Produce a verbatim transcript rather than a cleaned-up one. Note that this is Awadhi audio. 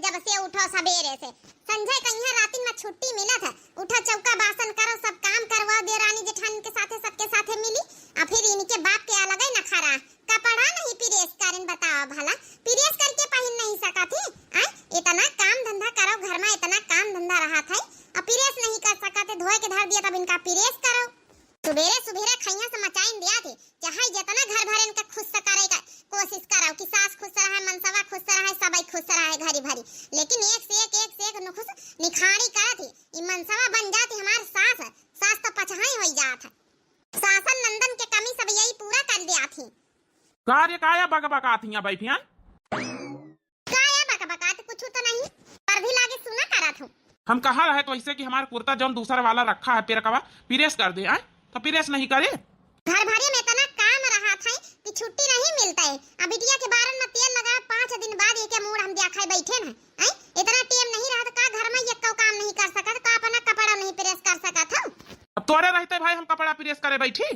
जब से उठो सबेरे से, संझा कहिया रातिन में छुट्टी मिलत है, उठो चौका बासन करो, सब काम करवाओ देरानी जेठान के साथे, सबके साथे मिली। आ फिर इनके बाप के अलग ही नखरा, कपड़ा नहीं प्रेस करें, बताओ भला, प्रेस करके पहिन नहीं सकत ही? आय, इतना काम धंधा करो घर में, इतना काम धंधा रहत है, आ प्रेस नहीं कर सकत है, धोए के धर दिया तब इनका प्रेस करो। सुबेरे सुबेरे खइया से मचाइन दिया थी, चाहे जितना घर भरेन का खुश करे का कोशिश करो कि सास खुश रहे, मनसवा खुश रहे, सबई खुश रहे घरी भरी, लेकिन एक से एक, एक से एक नुखुस निखारी करत ही। ई मनसवा बन जात ही हमार सास, सास तो पचहाई होई जात है। सासन नंदन के कमी सब यही पूरा कर दिया थी। का रे, काया बकबकात हियां बैठियां? काया बकबकात, कुछ तो नहीं, पर भी लागे सुना करत हूँ। हम कहा रहे तो ऐसे कि हमार कुर्ता जौन दूसर वाला रखा है पेरकवा, प्रेस कर दे, आय? तो प्रेस नहीं करे। घर भरे में इतना काम रहत है कि छुट्टी नहीं मिलता है। अब बिटिया के बारन में तेल लगा, पाँच दिन बाद एके मूड़ हम देखा बैठे हैं, आय? इतना टेम नहीं रहत का घर में ये कौ काम नहीं कर सकत, का अपना कपड़ा नहीं प्रेस कर सकत हो? अब तोरे रहते भाई हम कपड़ा प्रेस करे बैठी?